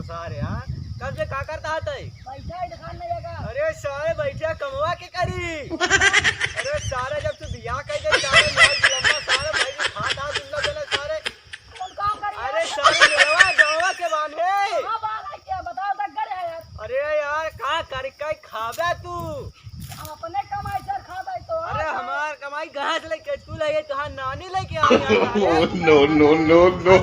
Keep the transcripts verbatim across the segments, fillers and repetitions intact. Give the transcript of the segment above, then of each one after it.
सारे, हाँ? कब से का करत हया तैं? बैठा है दुकान में जाकर। अरे सारे, बैठा कमवा के करी। अरे सारे, जब तू बियाह कर दे, सारे, लाल गुलम्मा, सारे, भाई, खाता तुम लोग, सारे। कौन काम करी? अरे सारे, मेलवा, गौवा के बांधे। हाँ, बांधे क्या? बताओ, तो गड़े है यार। अरे यार, का करी, का खाबे तू? अपने कमाई सर खा भाई तो। अरे हमार कमाई कहाँ से लेके तू ले गई? तोहार नानी लेके आ गया। No, no, no, no।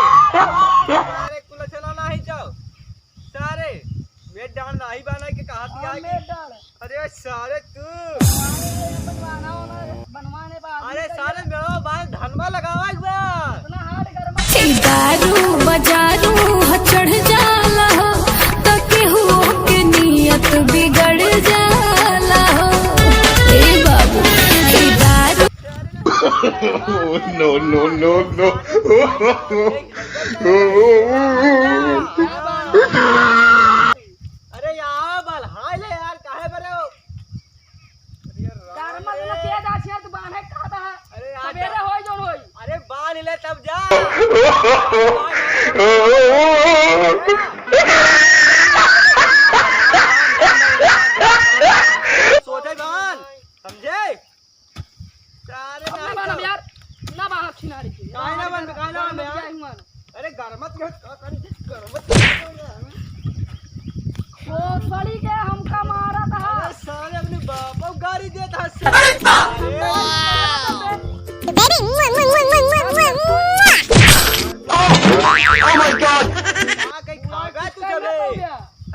अरे कुल चला ना ही जाओ। सारे, मेट डांड नाही बान्हे के कहा दिया है कि मेट डांड। अरे सारे तू। अरे बनवाना होना, बनवाने बाद अरे सारे मेरा बाल धनमा लगावा एक बार। इतना हार्ड गर्मा। ए दारू बजारू ह चढ़ जाला हो, त केहू के नियत बिगड़ जाला हो। ए बाबू, ए दारू No, no, no, no। अरे यार, बाल हाय ले यार, काहे बरे हो? अरे यार, राम रे। मत तेज आछिया, तू बान्हे का था? अरे यार, सवेरे जा। होई जौन होई। अरे बांध ले तब जा। सोचे बांध, समझे? सारे अब ना ना बांधब तो। यार, ना बांधब छिनारी के। काहे ना बांधब, काहे ना बांधब यार? क्या हुआ ना? अरे गरमत के, का करी, गरमत के। वो सड़ी के हमका मारत है। अरे सारे अपने बाप को गारी देत है। अरे बाप रे। Baby, mwah, mwah, mwah। Oh my God। का कहीं खागा तू जबे?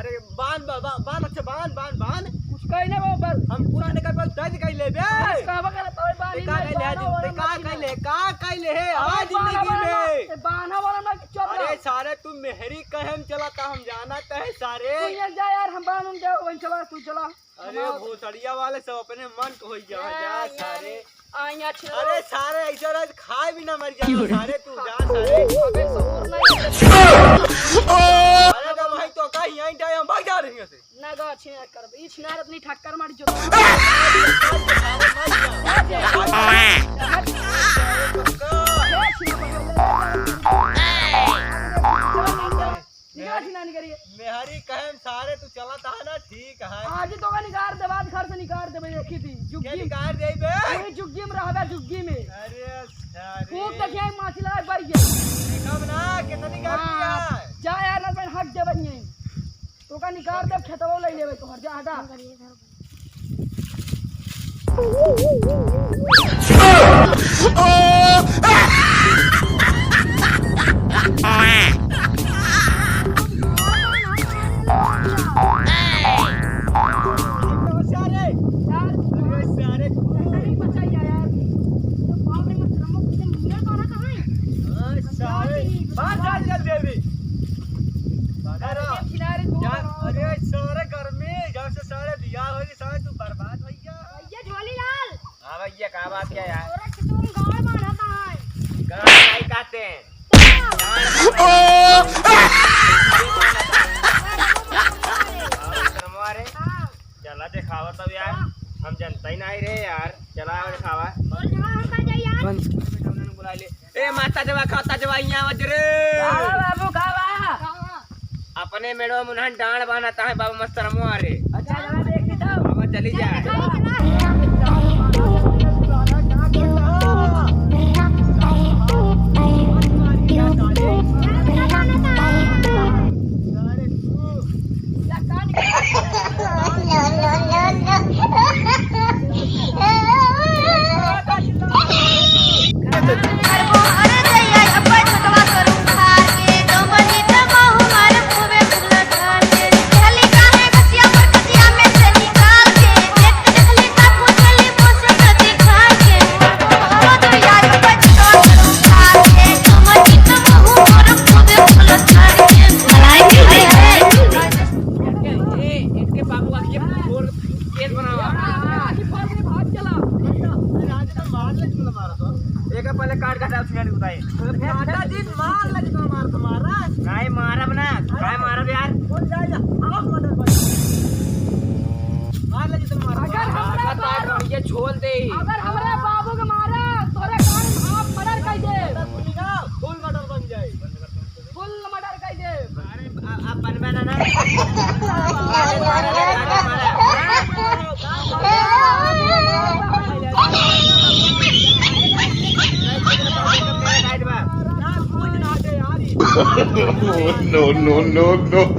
अरे बांध बा-, बा-, बांध, अच्छा बांध, बांध, बांध। कुछ कही ना वो बस। हम कुछ नहीं कर पाए, दर्द कही ले बे। बस कहबा करत हवे, बांध ते ही का मत, कही ले बांधा आज? वाला ते का मत कही ले, का कही ले है अरे आज बांधा जिंदगी वाला ना, में? ते बांधा वाला ना, चुप अरे रहो। सारे तू मेहरी कहे हम चला था, हम जाना कहे सारे। तू ये जा यार, हम बांध उन दे, वहीं चला, तू चला। अरे हमार भोसड़िया वाले सब अपने मन को होई जा, जा यार, सारे। आ, यहाँ छिन अरे सारे, ऐसा रहे खाए भी ना मर जाए सारे, तू जा सारे। अबे सहूर नहीं है। अरे तो भाई तो कहीं यहीं जाए, हम भाग जा रहे हैं से। ना गा छिनार कर, ई छिनार अपनी ठक्कर मार जो। निकाल छिनार निकाल। मेहरी कहेम सारे तू चलत है ना, ठीक है। आज ही तोका निकार देबे, आज घर से निकार देबे, देखी थी, के जुग्गी। निकार देबे? वही जुग्गी में रहबे, जुग्गी में। अरे सारे। खूब देखिए, माछी लगा, बढ़ गए। देखब ना, कितना निकार हाँ, दिया। जा यार, ना, हट देबे यहीं। तोका निकार देब, खेतवा ले लेबे तोहर, जा, हटा। अरे सारे गर्मी, जब से सारे बियाह होई, सारे तू बर्बाद भैया। भैया झोली लाल। हाँ भैया, का बात क्या यार? तोरा के तुम गाड़ बांधत है। गाड़ नहीं कहते हैं। गाड़ बांधत है। हाँ, शर्मा रे। हाँ। चला देखावा तब यार, हम जनता ही नहीं रहे यार। चला देखावा। बोल जमा हम का जाई यार। बुला ले। ए माता जवा, खाता जवा, यहाँ आवत रे। का बा बाबू, का बा? अपने मेड़वा मुनहन डांड बान्हत है बाबा मस्तरमवा रे। अच्छा, जरा देखी तो। बाबा चली जा। ए, इनके बाबू का ये और केस बनावा। एक पहले काट घटा उसने बताए। काटा दिन मार लगी तो मार तुम्हारा। नहीं मारब ना, नहीं मारब यार। बोल जाए जा, आप मदद कर। मार लगी तो मार। अगर हमरा बाबू ये छोड़ दे। अगर हमरा बाबू के मारा, तोरे कान में आप मदद No, no, no, no.